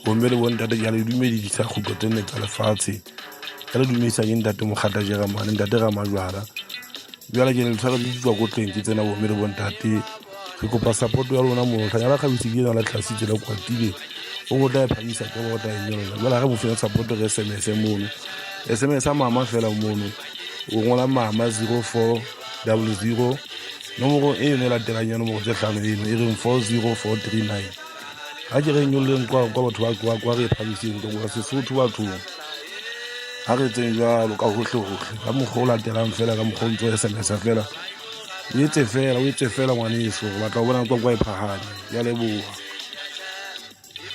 Bomme le bontate ke a le dumedisa kgutlo tse nne tsa lefatshe. Ke le dumedisa ke ntate Mokgata Jeremane, ntate Ramajwala. Jwale ke le tshwara le ditswa kotleng ke tsena bomme le bontate. Re kopa support ya lona mono. Hlanya la kgabisi ke ena la tlhasitse la kwatile. O tla e phamisa ke o tla e nyolla. Jwale ha re mo feng support re SMS mono. SMS a mama fela mono. O ngola mama 0400 nomoro e yone e latelang ya nomoro tse hlano eno e reng 40439. Ha ke re nyolleng kwa kwa batho ba kwa kwa re e phamiseng kwa Sesotho bathong. Ha re etseng jwalo ka hohle hohle ka mokgwa o latelang fela ka mokgwa o ntso SMS fela. O etse fela o etse fela ngwaneso re batla ho bona kwa kwa e phahame. Ke a leboha.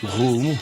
Kgomo.